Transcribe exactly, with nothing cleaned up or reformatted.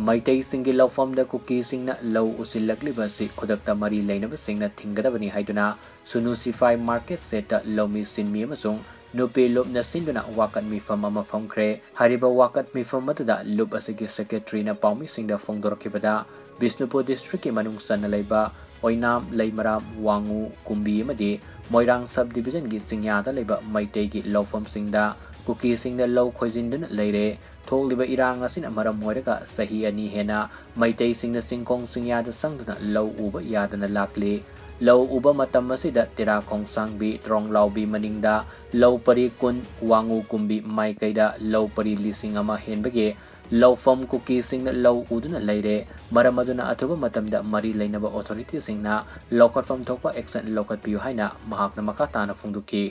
ꯃꯩꯇꯩꯁꯤꯡꯒꯤ ꯂꯧꯐꯝꯗ ꯀꯨꯀꯤꯁꯤꯡꯅ ꯂꯧ ꯎꯁꯤꯜꯂꯛꯂꯤꯕ ꯑꯁꯤ ꯈꯨꯗꯛꯇ ꯃꯔꯤ ꯂꯩꯅꯕꯁꯤꯡꯅ ꯊꯤꯡꯒꯗꯕꯅꯤ ꯍꯥꯏꯗꯨꯅ ꯁꯨꯅꯨ ꯁꯤꯐꯥꯏ ꯃꯥꯔꯀꯦꯠ ꯁꯦꯠꯇ ꯂꯧꯃꯤ ꯁꯤꯟꯃꯤ ꯑꯃꯁꯨꯡ ꯅꯨꯄꯤ ꯂꯨꯞꯅ ꯁꯤꯟꯗꯨꯅ ꯋꯥꯀꯠ ꯃꯤꯐꯝ ꯑꯃ ꯐꯝꯈ꯭ꯔꯦ꯫ ꯍꯥꯏꯔꯤꯕ ꯋꯥꯀꯠ ꯃꯤꯐꯝ ꯑꯗꯨꯗ ꯂꯨꯞ ꯑꯁꯤꯒꯤ ꯁꯦꯀ꯭ꯔꯦꯇꯔꯤꯅ ꯄꯥꯎꯃꯤꯁꯤꯡꯗ ꯐꯣꯡꯗꯣꯔꯛꯈꯤꯕꯗ, ꯕꯤꯁꯅꯨꯄꯨꯔ ꯗꯤꯁꯇ꯭ꯔꯤꯛꯀꯤ ꯃꯅꯨꯡ ꯆꯟꯅ ꯂꯩꯕ ꯑꯣꯏꯅꯥꯝ, ꯂꯩꯃꯔꯥꯝ, ꯋꯥꯉꯨ, ꯀꯨꯝꯕꯤ ꯑꯃꯗꯤ ꯃꯣꯏꯔꯥꯡ ꯁꯕ ꯗꯤꯕꯤꯖꯟꯒꯤ ꯆꯤꯡꯌꯥꯗ ꯂꯩꯕ ꯃꯩꯇꯩꯒꯤ ꯂꯧꯐꯝꯁꯤꯡꯗ ꯀꯨꯀꯤꯁꯤꯡꯅ ꯂꯧ ꯈꯣꯏꯖꯤꯟꯗꯨꯅ ꯂꯩꯔꯦ꯫ ꯊꯣꯛꯂꯤꯕ ꯏꯔꯥꯡ ꯑꯁꯤꯅ ꯃꯔꯝ ꯑꯣꯏꯔꯒ ꯆꯍꯤ ꯑꯅꯤ ꯍꯦꯟꯅ ꯃꯩꯇꯩꯁꯤꯡꯅ ꯆꯤꯡꯈꯣꯡ ꯆꯤꯡꯌꯥꯗ ꯆꯪꯗꯨꯅ ꯂꯧ ꯎꯕ ꯌꯥꯗꯅ ꯂꯥꯛꯂꯤ꯫ ꯂꯧ ꯎꯕ ꯃꯇꯝ ꯑꯁꯤꯗ ꯇꯦꯔꯥ ꯈꯣꯡꯁꯥꯡꯕꯤ, ꯇ꯭ꯔꯣꯡꯂꯥꯎꯕꯤ ꯃꯅꯤꯡꯗ ꯂꯧ ꯄꯔꯤ ꯀꯨꯟ, ꯋꯥꯉꯨ ꯀꯨꯝꯕꯤ ꯃꯥꯏꯀꯩꯗ ꯂꯧ ꯄꯔꯤ ꯂꯤꯁꯤꯡ ꯑꯃ ꯍꯦꯟꯕꯒꯤ ꯂꯧꯐꯝ ꯀꯨꯀꯤꯁꯤꯡꯅ ꯂꯧ ꯎꯗꯨꯅ ꯂꯩꯔꯦ꯫ ꯃꯔꯝ ꯑꯗꯨꯅ ꯑꯊꯨꯕ ꯃꯇꯝꯗ ꯃꯔꯤ ꯂꯩꯅꯕ ꯑꯣꯊꯣꯔꯤꯇꯤꯁꯤꯡꯅ ꯂꯧꯈꯠꯐꯝ ꯊꯣꯛꯄ ꯑꯦꯛꯁꯟ ꯂꯧꯈꯠꯄꯤꯌꯨ ꯍꯥꯏꯅ ꯃꯍꯥꯛꯅ ꯃꯈꯥ ꯇꯥꯅ ꯐꯣꯡꯗꯣꯛꯈꯤ꯫